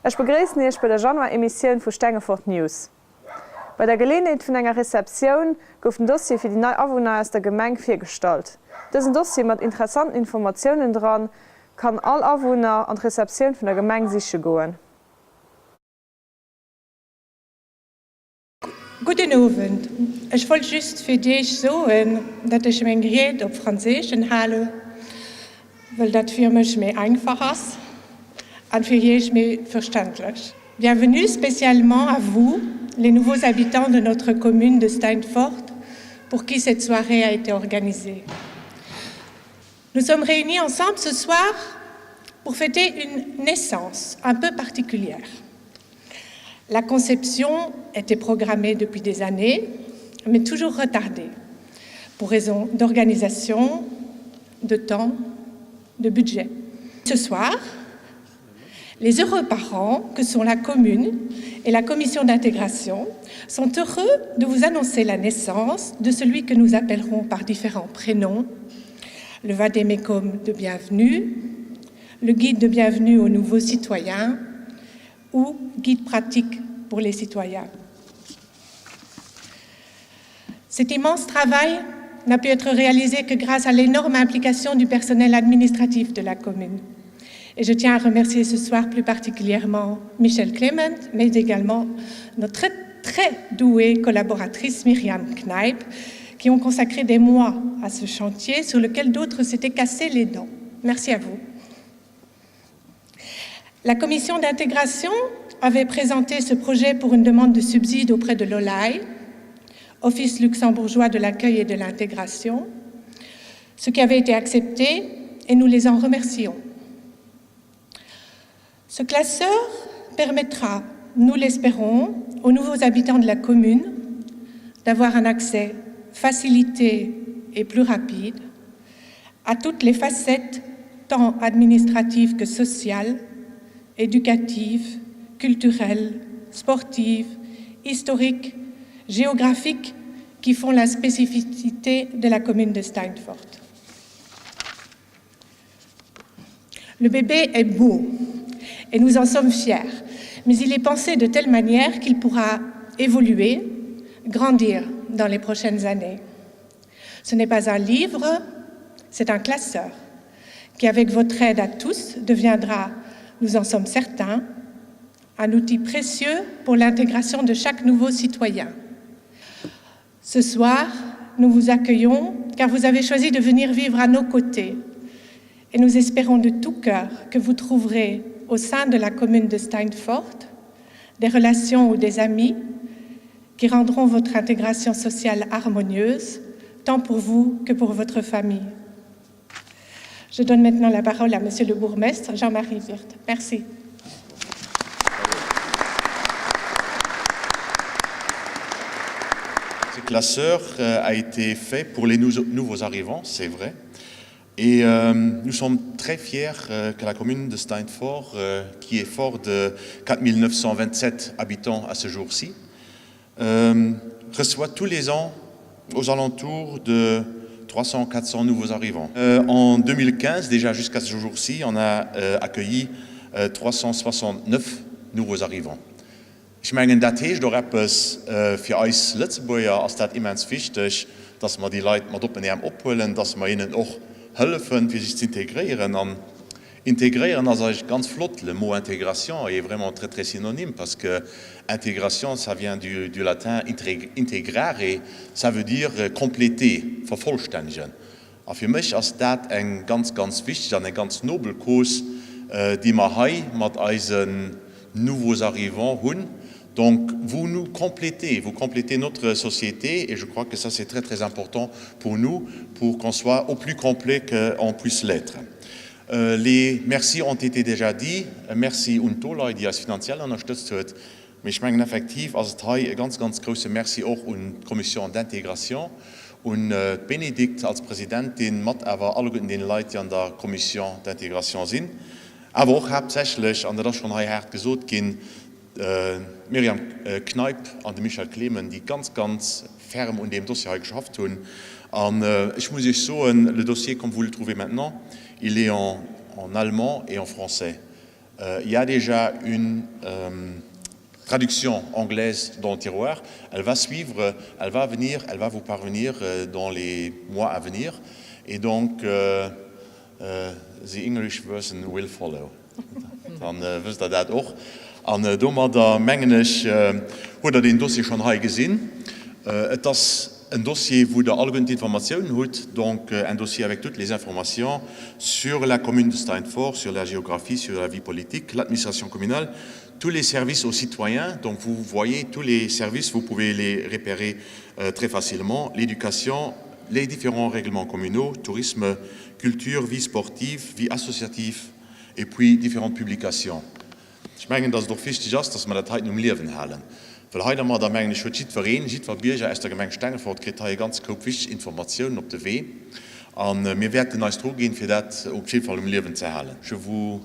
Ech begréissen Iech bei der Januar-Emissioun vu Stengefort News. Bei der Geleeënheet vun enger Receptioun gouf den Dossier fir déi nei Awunner aus der Gemeng virgestallt. Dësen Dossier mat interessanten Informatiounen dran kann all Awunner an d'Receptioun vun der Gemeng siche goen. Gudden Owend. Ech wollt just fir d'Eech soen, datt ech meng Ried op Franséischen hale, wëll dat fir mech méi einfach ass an fir Iech méi verständlech. Bienvenue spécialement à vous, les nouveaux habitants de notre commune de Steinfort, pour qui cette soirée a été organisée. Nous sommes réunis ensemble ce soir pour fêter une naissance un peu particulière. La conception était programmée depuis des années, mais toujours retardée, pour raison d'organisation, de temps, de budget. Ce soir, les heureux parents, que sont la commune et la commission d'intégration, sont heureux de vous annoncer la naissance de celui que nous appellerons par différents prénoms, le vadémécum de bienvenue, le guide de bienvenue aux nouveaux citoyens ou guide pratique pour les citoyens. Cet immense travail n'a pu être réalisé que grâce à l'énorme implication du personnel administratif de la commune. Et je tiens à remercier ce soir plus particulièrement Michel Clement, mais également notre très, très douée collaboratrice Myriam Kneip, qui ont consacré des mois à ce chantier sur lequel d'autres s'étaient cassés les dents. Merci à vous. La commission d'intégration avait présenté ce projet pour une demande de subside auprès de l'OLAI, Office luxembourgeois de l'accueil et de l'intégration, ce qui avait été accepté et nous les en remercions. Ce classeur permettra, nous l'espérons, aux nouveaux habitants de la commune d'avoir un accès facilité et plus rapide à toutes les facettes tant administratives que sociales, éducatives, culturelles, sportives, historiques, géographiques qui font la spécificité de la commune de Steinfort. Le bébé est beau et nous en sommes fiers, mais il est pensé de telle manière qu'il pourra évoluer, grandir dans les prochaines années. Ce n'est pas un livre, c'est un classeur qui, avec votre aide à tous, deviendra, nous en sommes certains, un outil précieux pour l'intégration de chaque nouveau citoyen. Ce soir, nous vous accueillons car vous avez choisi de venir vivre à nos côtés et nous espérons de tout cœur que vous trouverez au sein de la commune de Steinfort des relations ou des amis qui rendront votre intégration sociale harmonieuse, tant pour vous que pour votre famille. Je donne maintenant la parole à monsieur le bourgmestre Jean-Marie Wirth. Merci. Ce classeur euh, a été fait pour les nouveaux arrivants, c'est vrai. Et euh, nous sommes très fiers euh, que la commune de Steinfort, euh, qui est fort de 4927 habitants à ce jour-ci, euh, reçoit tous les ans aux alentours de 300 400 nouveaux arrivants. Euh, en 2015, déjà jusqu'à ce jour-ci, on a euh, accueilli euh, 369 nouveaux arrivants. Ech mengen, dat heescht och eppes. Fir eis Lëtzebuerger ass dat immens wichteg, dass mer déi Leit mat oppen Äerm ophuelen, dass mer hinnen och hëllefen, fir sech ze integréieren. An integréieren ass eigentlech ganz flott, le mot intégration est vraiment très très synonyme, parce que intégration, ça vient du du latin integrare, ça veut dire compléter, vervollstännegen. A fir mech ass dat eng ganz, ganz wichteg an eng ganz nobel Cause, déi mer hei mat eisen nouveaux arrivants hunn. Donc, vous nous complétez, vous complétez notre société et je crois que ça c'est très très important pour nous, pour qu'on soit au plus complet qu'on puisse l'être. Les Merci ont été déjà dits. E Merci un d'OLAI, déi eis finanziell ënnerstëtzt huet. Mee ech mengen, effektiv ass et hei e ganz, ganz grouse Merci och un d'Commission d'intégration, un d'Bénédicte als Presidentin, mat awer alleguerten deene Leit, déi an der Commission d'intégration sinn, awer och haaptsächlech, an dat ass schonn hei haart gesot ginn, d'Myriam Kneip an de Michel Clemen, déi ganz, ganz ferm un deem Dossier hei geschafft hunn. An ech muss Iech soen, le dossier comme vous le trouvez maintenant, il est en allemand et en français. Il y a déjà une traduction anglaise dans le tiroir. Elle va suivre, elle va venir, elle va vous parvenir dans les mois à venir. Et donc euh, euh, the English version will follow. Dann wësst Der dat och. An domadder, mengen ech, hutt Der deen Dossier schonn hei gesinn. Et ass en Dossier, wou Der alleguerten d'Informatiounen hutt, donc un dossier avec toutes les informations sur la commune de Steinfort, sur la géographie, sur la vie politique, l'administration communale, tous les services aux citoyens. Donc vous voyez tous les services, vous pouvez les repérer très facilement, l'éducation, les différents règlements communaux, tourisme, culture, vie sportive, vie associative et puis différentes publications. Ech mengen, dass et och wichteg ass, dass mer dat heiten um Liewen halen, well hei domadder, mengen ech, huet jiddwereen, jiddwer Bierger aus der Gemeng Stengefort kritt hei e ganze Koup wichteg Informatiounen op de Wee a mir wäerten eis druginn, fir dat op jidde Fall um Liewen ze halen. Je vous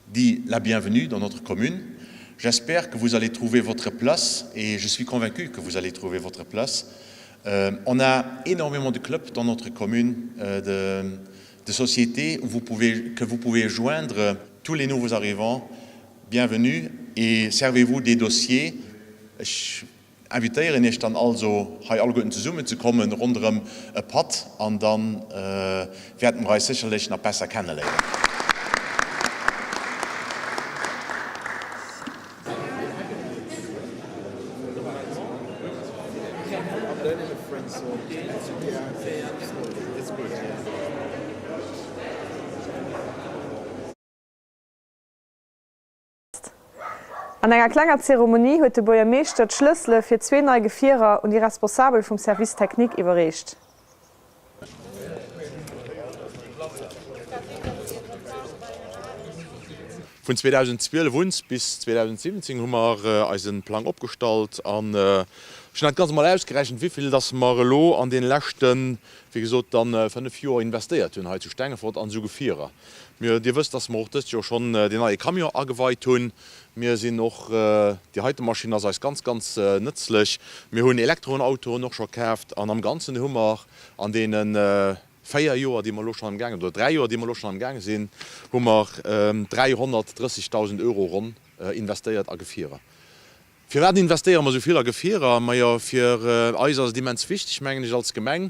dis la bienvenue dans notre commune. J'espère que vous allez trouver votre place et je suis convaincu que vous allez trouver votre place. On a énormément de clubs dans notre commune, de de sociétés où vous pouvez, que vous pouvez joindre tous les nouveaux arrivants. Bienvenue et servez-vous des dossiers. Ech invitéieren Iech dann also, hei alleguerten zesummen ze kommen ronderëm e Patt an dann wäerte mer eis sécherlech nach besser kenneléieren. An enger klenger Zeremonie huet de Buergermeeschter d'Schlëssele fir zwee nei Gefierer un déi Responsabel vum Service technique iwwerreecht. Vun 2012 un bis 2017 hu mer eise Plang opgestallt an ech hunn dat Ganzt emol ausgerechent, wéivill dass mer elo an deene leschten, wéi gesot, dann 5 Joer investéiert hunn hei zu Stengefort an esou Gefierer. Mir, Dir wësst, dass mer och dëst Joer schonn deen neie Camion ageweit hunn. Mir sinn och, déi heite Maschinn ass eis ganz, ganz nëtzlech. Mir hunn Elektroautoen och scho kaaft an am Ganzen hu mer an deene 4 Joer, déi mer elo schonn amgaangen, oder 3 Joer, déi mer elo schonn amgaange sinn, hu mer 330.000 Euro ronn investéiert a Gefierer. Firwat investéiere mer esou vill a Gefierer? Majo, fir eis ass et immens wichteg, mengen ech, als Gemeng,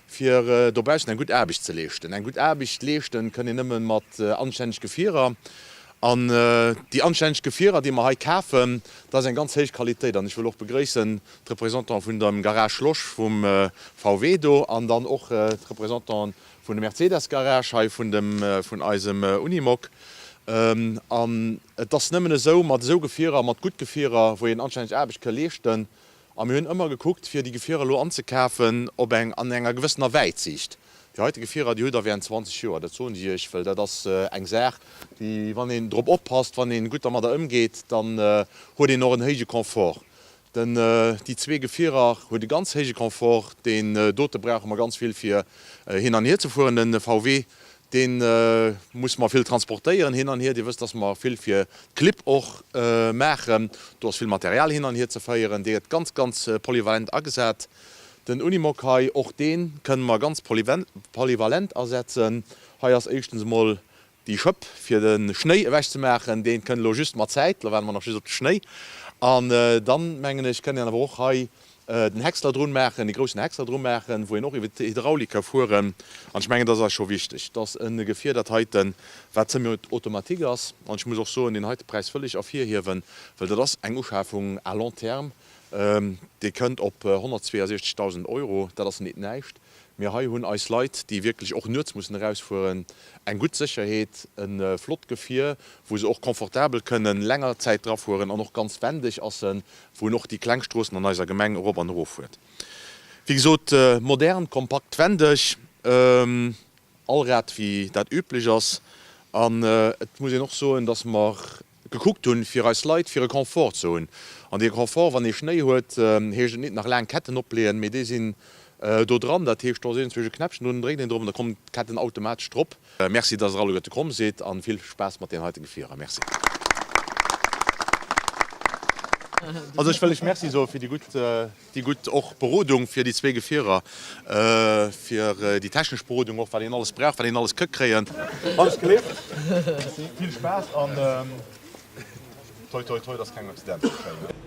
fir dobaussen eng gutt Aarbecht ze leeschten. Eng gutt Aarbecht leeschten kënn een nëmme mat anstänneg Gefierer. An déi anstänneg Gefierer, déi mer hei kafen, dat ass eng ganz héich Qualitéit. An ech wëll och begrëissen d'Représentante vun dem Garage Losch vum VW do an dann och d'Représentante vun dem Mercedes Garage hei vun dem, vun eisem Unimog. An et ass nëmmen esou mat esou Gefierer, mat gutt Gefierer, wou een anstänneg Aarbecht ka leeschten. A mir hunn ëmmer gekuckt, fir déi Gefierer elo anzekafen op eng, an enger gewëssener Wäitsiicht. Déi heite Gefierer, déi hutt Der während 20 Joer, dat soen ech Iech, well dat ass eng Saach, déi, wann een drop oppasst, wann ee gutt dermadder ëmgeet, dann huet een och en héije Confort. Den, déi zwee Gefierer huet e ganz héije Confort. Deen dote brauche mer ganz vill fir hin an hier ze fueren. Den VW, dee musse mer vill transportéieren hin an hier. Dir wësst, dass mer vill fir d'Clibb och maachen. Do ass vill Material hin an hier ze féieren. Dee gëtt ganz, ganz polyvalent agesat. Den Unimog hei, och dee kënne mer ganz polyvalent asetzen. Hei ass éischtens emol Déi Schëpp fir de Schnéi ewech ze maachen, dee kënnt elo just mat Zäit, elo waarde mer nach just op de Schnéi. An dann, mengen ech, kënnt een awer och hei den Häcksler drun maachen, dee groussen Häcksler dru maachen, wou een och iwwer d'Hydraulik ka fueren. An ech mengen, dat ass eis scho wichteg, dass e Gefier, dat heiten, wat semi-automatique ass, an ech muss och soen, deen heite Präis wëll ech ervirhiewen, well dat ass eng Uschafung à long terme, dee kënnt op 162.000 Euro, dat ass nit näischt. Mir hei hunn eis Leit, déi wierklech och nuets mussen erausfueren, eng gutt Sécherheet, e flott Gefier, wou se och confortabel kënnen länger Zäit drafueren an och ganz wendeg ass en, wou en och déi kleng Stroossen an eiser Gemeng erop an eroffuert. Wéi gesot, modern, kompakt, wendeg. Allrad wéi dat üblech ass. An et muss een och soen, dass mer gekuckt hunn, fir eis Leit fir e Confort ze hunn. An dee Confort, wann ee Schnéi huet, heescht et nit nach laang Ketten opleeën, mee déi sinn do dran. Dat heescht, do ass iergendzwousch e Knäppchen drun, dréckt een drop an da kommen d'Ketten automatesch drop. Merci, dass Der alleguerte komm sidd a vill Spaass mat deenen heite Gefierer. Merci. Also ech wëll lech Merci soe fir déi gutt, déi gutt och Berodung fir déi zwee Gefierer, fir déi technesch Berodung och, wat een alles brauch, wat een alles kënnt kréien. Alles gelift, vill Spaass an toi toi toi, dass keng Accidenter geschéien.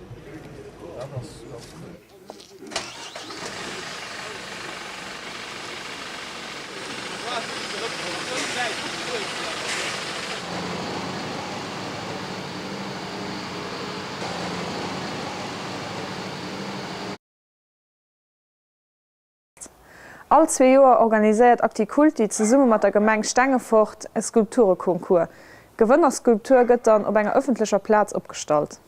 All zwee Joer organiséiert Acticulti zesumme mat der Gemeng Stengefort e Skulptureconcours. D'Gewënnerskulptur gëtt dann op enger ëffentlecher Plaz opgestallt.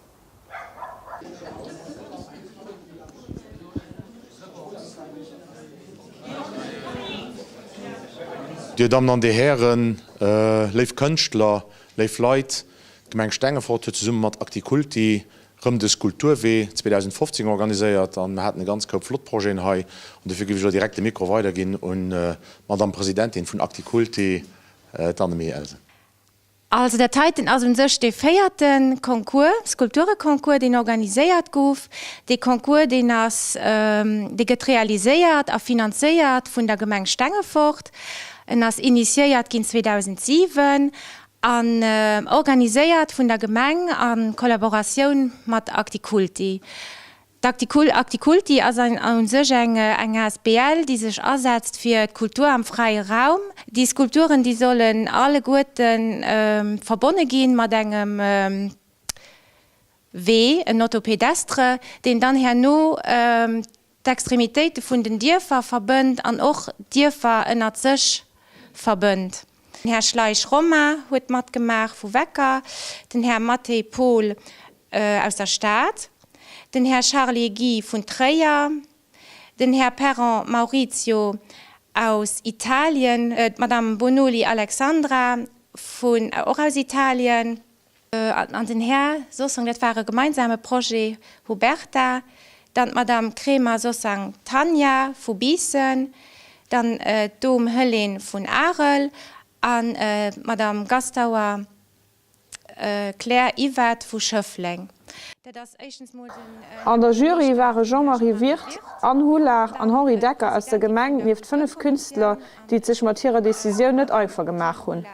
Dir Dammen an Dir Hären, léif Kënschtler, léif Leit, d'Gemeng Stengefort huet zesumme mat Acticulti rëm de Skulpturwee 2015 organiséiert an mir haten e ganz Koup flott Projeten hei an dofir géif ech elo direkt de Mikro weiderginn un d'Madame Presidentin vun Acticulti, d'Annemie Elsen. Also dat heiten ass un sech dee véierte Concours, Skulptureconcours, deen organiséiert gouf. Dee Concours, deen ass, dee gëtt realiséiert a finanzéiert vun der Gemeng Stengefort. En ass initiéiert ginn 2007 an organiséiert vun der Gemeng a Kollaboratioun mat Acticulti. D'Acticulti ass u sech eng asbl, déi sech asetzt fir d'Kultur am fräie Raum. Déi Skulpturen, déi sollen alleguerte verbonne gi mat engem Wee, en Autopédestre, deen dann herno d'Extremitéite vun den Dierfer verbënnt an och d'Dierfer ënnert sech verbënnt. Den Här Schleich Romain huet matgemaach vu Wecker, den Här Mathay Paul aus der Stad, den Här Charlier Guy vun Tréier, den Här Perron Maurizio aus Italien, d'Madame Bonoli Alexandra vun och aus Italien, an den Här Sossong, dat war e gemeinsame Projet, Huberta, dann d'Madame Kremer-Sossang Tanja vu Biissen, dann d'Dome Helene vun Arel an d'Madame Gastauer Claire Yvette vu Schëffleng. Dat ass éischtens mol den. An der Jury ware Jean-Marie Wirth, Anne Hullard an Henri Decker aus der Gemeng nieft 5 Künstler, déi et sech mat hirer Decisioun net einfach gemaach hunn.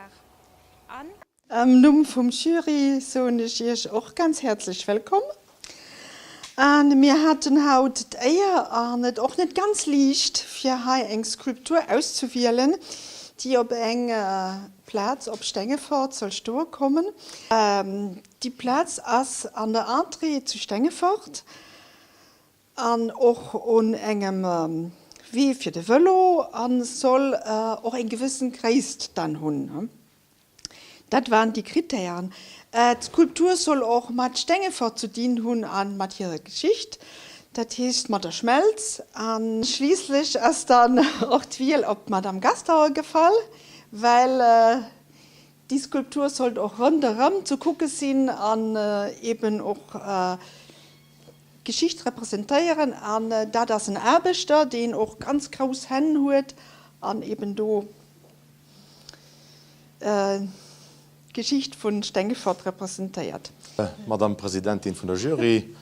Am Numm vum Jury soen ech Iech och ganz häerzlech wëllkomm. A mir haten haut d'Éier an et och net ganz liicht, fir hei eng Skulptur auszewielen, déi op eng Plaz op Stengefort soll stoe kommen. Déi Plaz ass an der Entrée zu Stengefort an och un engem Wee fir de Vëlo a soll och eng gewëssen Gréisst dann hunn. Dat waren déi Krittären. D'Skulptur soll och mat Stengefort ze dinn hunn a mat hirer Geschicht, dat heescht mat der Schmelz. A schliisslech ass dann och d'Wiel op d'Madame Gastauer gefall, well déi Skulptur sollt och ronderëm ze kucke sinn an eben och d'Geschicht representéieren. An dat ass en Aarbechter, deen och ganz grouss Hänn huet an eben do D'Geschicht vun Stengefort representéiert. Madame Presidentin vun der Jury,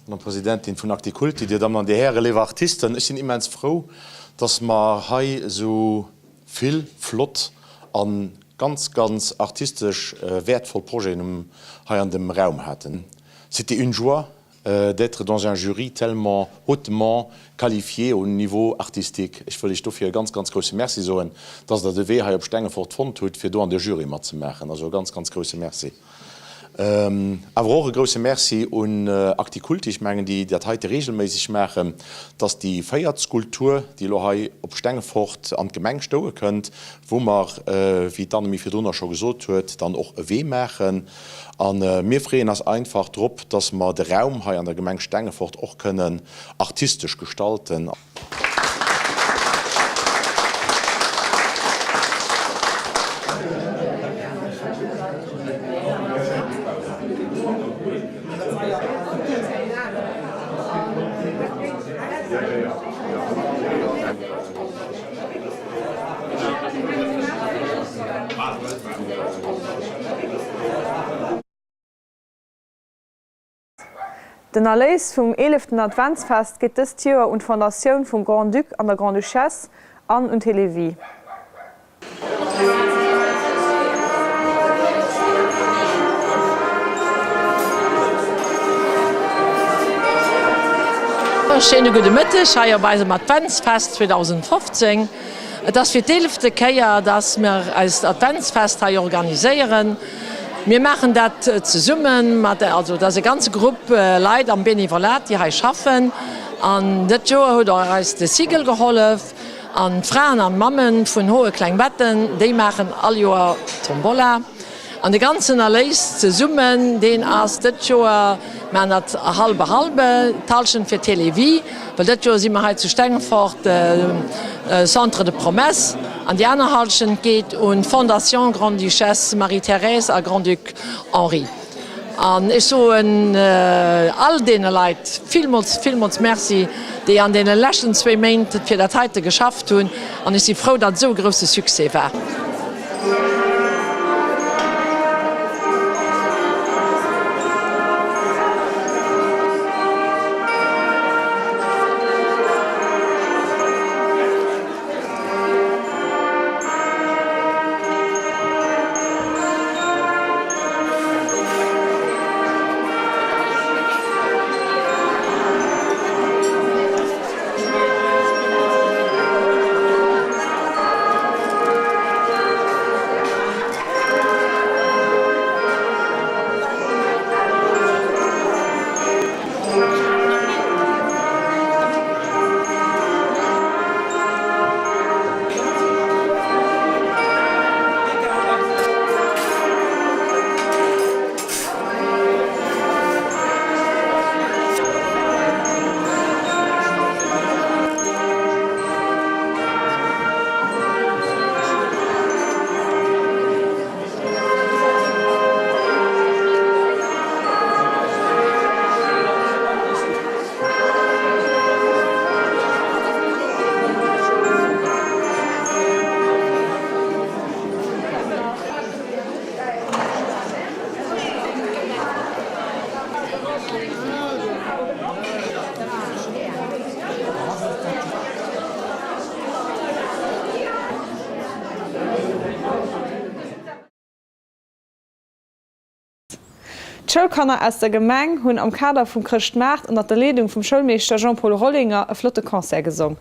Madame Presidentin vun Acticulti, Dir Dammen an Dir Hären, léif Artisten, ech sinn immens frou, dass mer hei esou vill flott a ganz, ganz artistesch wäertvoll Projeten hei an dem Raum haten. C'était une joie d'être dans un jury tellement hautement qualifié au niveau artistique. Ech wëll Iech dofir e ganz, ganz grousse Merci soen, dass Der de Wee hei op Stengefort fonnt hutt, fir do an de Jury matzemaachen. Also e ganz, ganz grousse Merci. Awer och e grousse Merci un Acticulti, ech mengen, déi dat heite regelméisseg maachen, dass déi véiert Skulptur, déi elo hei op Stengefort an d'Gemeng stoue kënnt, wou mer, wéi d'Annemie virdrunner scho gesot huet, dann och e Wee maachen. A mir freeën eis einfach drop, dass mer de Raum hei an der Gemeng Stengefort och kënnen artistesch gestalten. Den Erléis vum eeleften Adventsfest geet dëst Joer un d'Fondatioun vum Grand-Duc an der Grande-Duchesse an un Télévie. E schéine gudde Mëtteg hei op eisem Adventsfest 2015. Et ass fir d'eelefte Kéier, dass mer eist Adventsfest hei organiséieren. Mir maachen dat zesumme mat, also et ass e ganze Grupp Leit am Benevolat, déi hei schaffen. An dëtt Joer huet och eis de Sigel gehollef an d'Fraen an d'Mammen vun Hohe-Klengbetten, déi maachen all Joer d'Tombola. An de ganzen Erléis zesummen, deen ass dëtt Joer, maachen dat halbe halbe, d'Halschent fir Télévie, well dëtt Joer si mer hei zu Stengefort Centre de Promesses, an déi aner Halschent geet un d'Fondation Grande-Duchesse Marie-Thérèse a Grand-Duc Henri. An ech soen all deene Leit villmools, villmools Merci, déi an deene leschten zwéi Méint fir dat heite geschafft hunn. An ech si frou, datt et esou e grousse Succès war. D'Schoulkanner aus der Gemeng hunn am Kader vum Chrëschtmaart ënnert der Leedung vum Schoulmeeschter Jean-Paul Rollinger e flotte Concert gesong.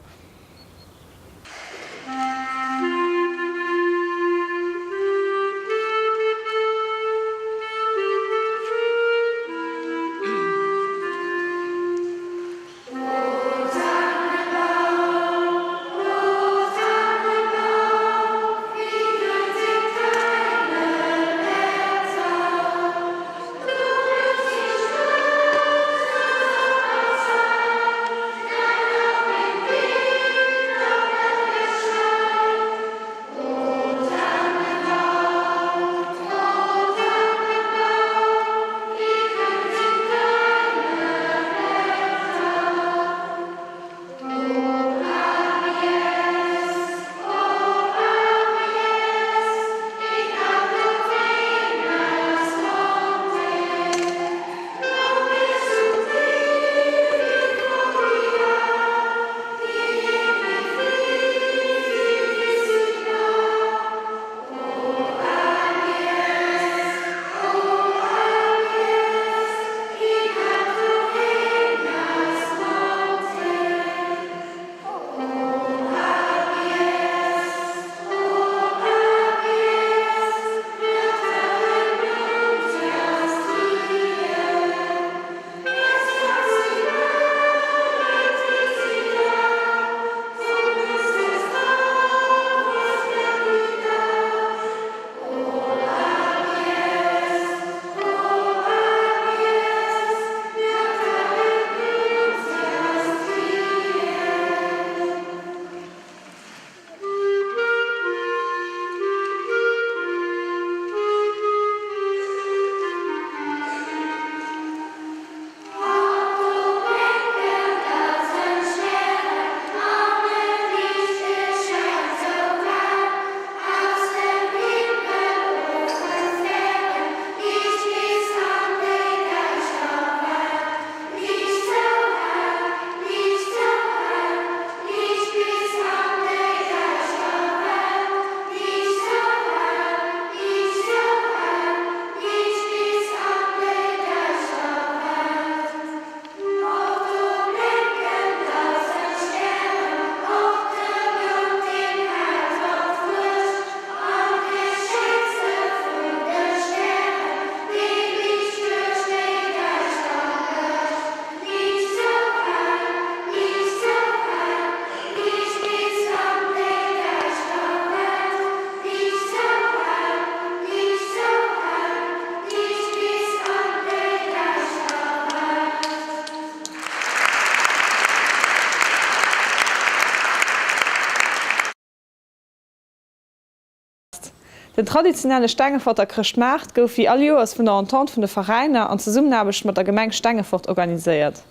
Den traditionelle Stengeforter Chrëschtmaart gouf wéi all Joers vun der Entente vun de Veräiner an Zesummenaarbecht mat der Gemeng Stengefort organiséiert.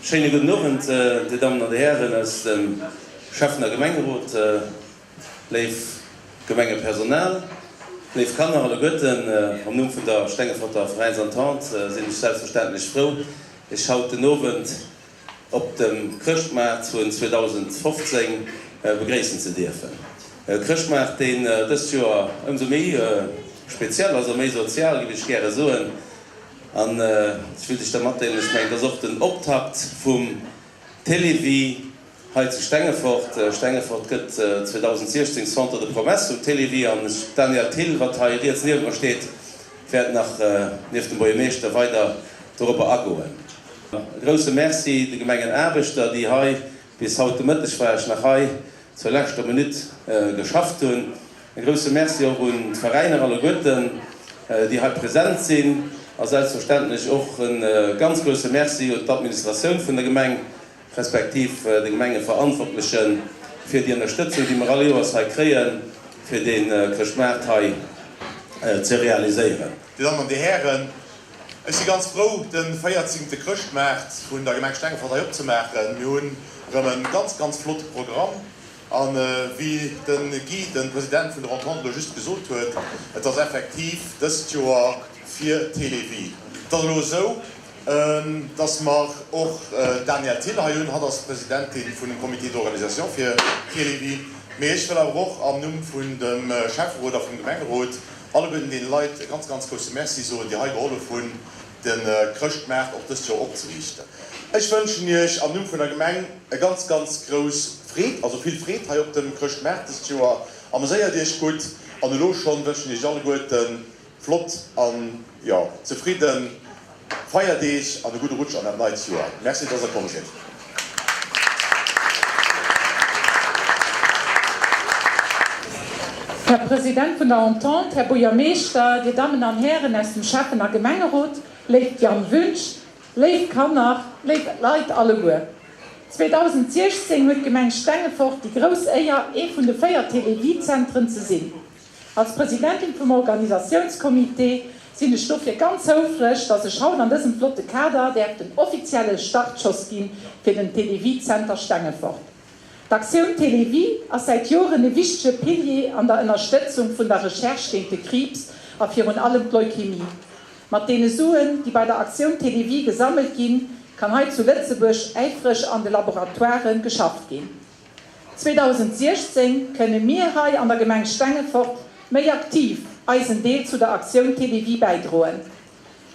Schéine gudden Owend, Dir Dammen an Dir Hären aus dem Schäffen a Gemengerot, léif Gemengepersonal, léif Kanner alleguerten. Am Numm vun der Stengeforter Veräinsentente sinn ech selbstverständlech frou, Iech haut den Owend op dem Chrëschtmaart vun 2015 begréissen ze dierfen. E Chrëschtmaart, deen dëst Joer ëmsou méi speziell ass a méi sozial, géif ech gäre soen. An ech wëllt Iech da matdeelen, ech mengen, et ass och den Optakt vum Télévie hei zu Stengefort. Stengefort gëtt 2016 Centre de promesse vum Télévie an ech, d'Danièle Thill, wat hei riets niewent mer steet, wäert nach nieft dem Buergermeeschter weider doropper agoen. E grousse Merci de Gemengenaarbechter, déi hei bis haut de Mëtteg, war ech nach hei, zur leschter Minutt geschafft hunn. E grousse Merci och un d'Veräiner alleguerten, déi hei present sinn. A selbstverständlech och e ganz grousse Merci un d'Administratioun vun der Gemeng, respektiv de Gemengeverantwortlechen, fir déi Ënnerstëtzung, déi mer all Joers hei kréien, fir dee Chrëschtmaart hei ze realiséieren. Dir Dammen an Dir Hären, Ech si ganz frou, de véierzéngte Chrëschtmaart vun der Gemeng Stengefort hei opzemaachen. Mir hunn erëm e ganz, ganz flotte Programm. A wéi de Guy, de President vun der Entente, elo just gesot huet, et ass effektiv dëst Joer fir Télévie. Et ass elo esou, dass mer och d'Danièle Thill hei hunn. Hatt ass d'Presidentin vun dem Comité d'organisation fir Télévie. Mee ech wëll awer och am Numm vun dem Schäfferot a vum Gemengerot Alleguerten deene Leit e ganz, ganz grousse Merci soen, déi hei gehollef hunn, de Chrëschtmaart och dëst Joer opzeriichten. Ech wënschen Iech am Numm vun der Gemeng e ganz, ganz grouss Freed, also vill Freed hei op dem Chrëschtmaart dëst Joer. Ameséiert Iech gutt an elo schonn wënschen Iech alleguerten flott an, jo, zefridden Feierdeeg an e gudde Rutsch an dat neit Joer. Merci, dass der komm sidd. Här President vun der Entente, Här Buergermeeschter, Dir Dammen an Hären aus dem Schäffen a Gemengerot, léift Jan Wünsch, léif Kanner, léif Leit alleguer. 2016 huet d'Gemeng Stengefort déi grouss Éier, ee vun de 4 Télévie-Zentren ze sinn. Als Presidentin vum Organisatiounscomité sinn ech dofir ganz houfreg, dass ech haut an dësem flotte Kader däerf den offizielle Startschoss gi fir den Télévie Zenter Stengefort. D'Aktioun Télévie ass säit Joren e wichtege Pilier an der Ënnerstëtzung vun der Recherche géint de Kriibs a virun allem d'Leukämie. Mat deene Suen, déi bei der Aktioun Télévie gesammelt ginn, kann hei zu Lëtzebuerg äifreg an de Laboratoiren geschafft ginn. 2016 kënne mir hei an der Gemeng Stengefort méi aktiv eisen Deel zu der Aktioun Télévie bäidroen.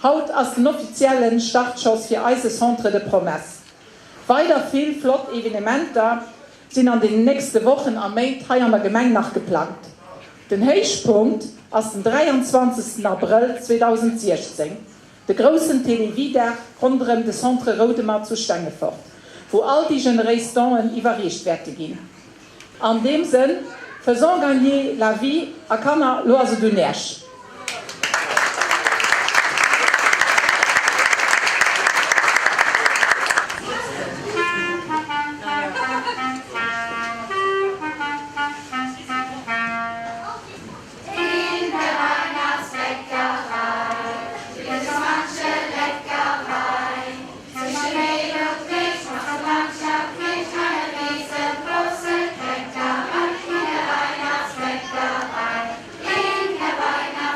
Haut ass den offiziellen Startschoss fir eise Centre de Promesses. Weider vill flott Evenementer sinn an den nächste Wochen a Méint hei an der Gemeng nach geplangt. Den Héichpunkt ass den 23 Abrëll 2016. De groussen Télévie-Dag ronderëm de Centre Roudemer zu Stengefort, wou all déi generéis Don'en iwwerreecht wäerte ginn. An deem Sënn, faisons gagner la vie a Kanner, lo ass et un Äech! In der Weihnachtsbäckerei gëtt so manche Leckerei. Zwischen Mehl und Milch macht so mancher Knilch eine riesengroße Kleckerei. In der Weihnachtsbäckerei, in der Weihnachtsbäckerei.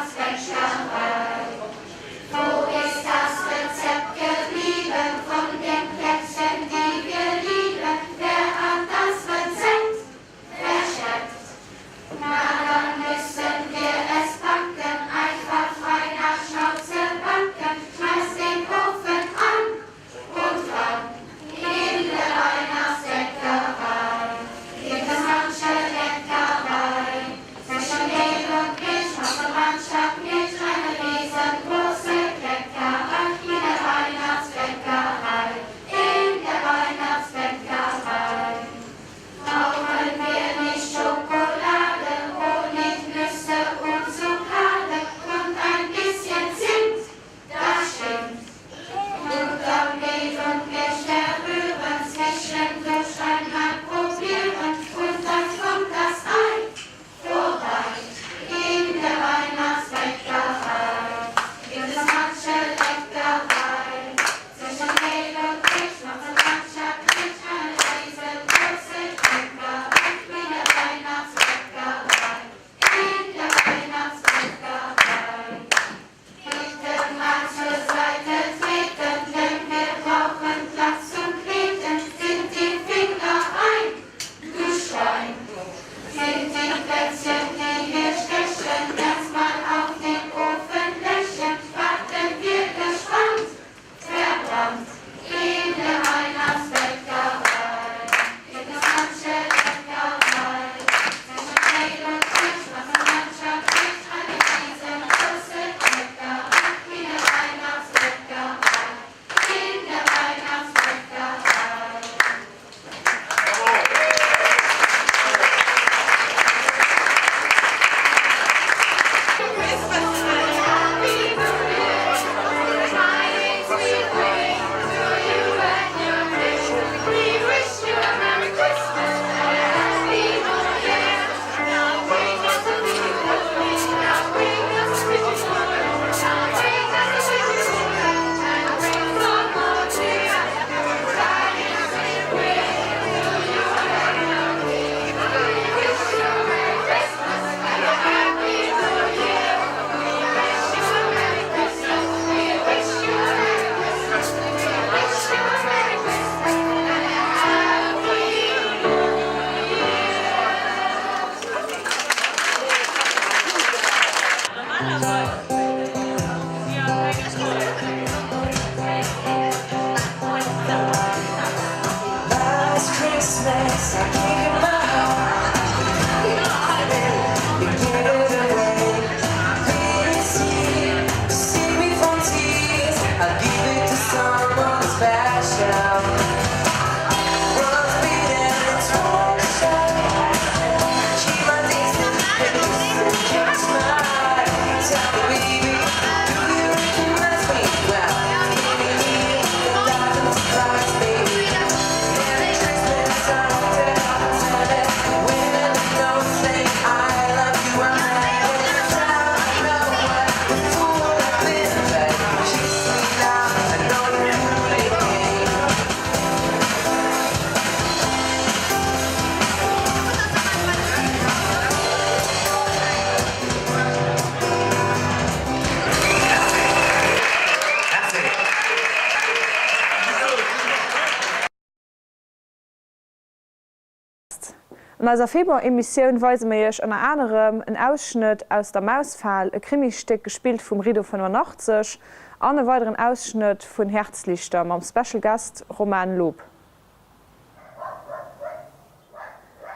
An eiser Februar-Emissioun weise mir Iech ënner anerem en Ausschnëtt aus der Mausfal, e Krimistéck gespillt vum Rido 85 an e weideren Ausschnëtt vun Herzlichter mam Special Guest Roman Lob.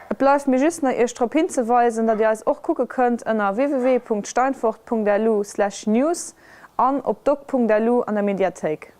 Et bleift mir just nach Iech drop hinzeweisen, datt Dir eis och kucke kënnt ënner www.steinfort.lu/news an op doc.lu an der Mediathéik.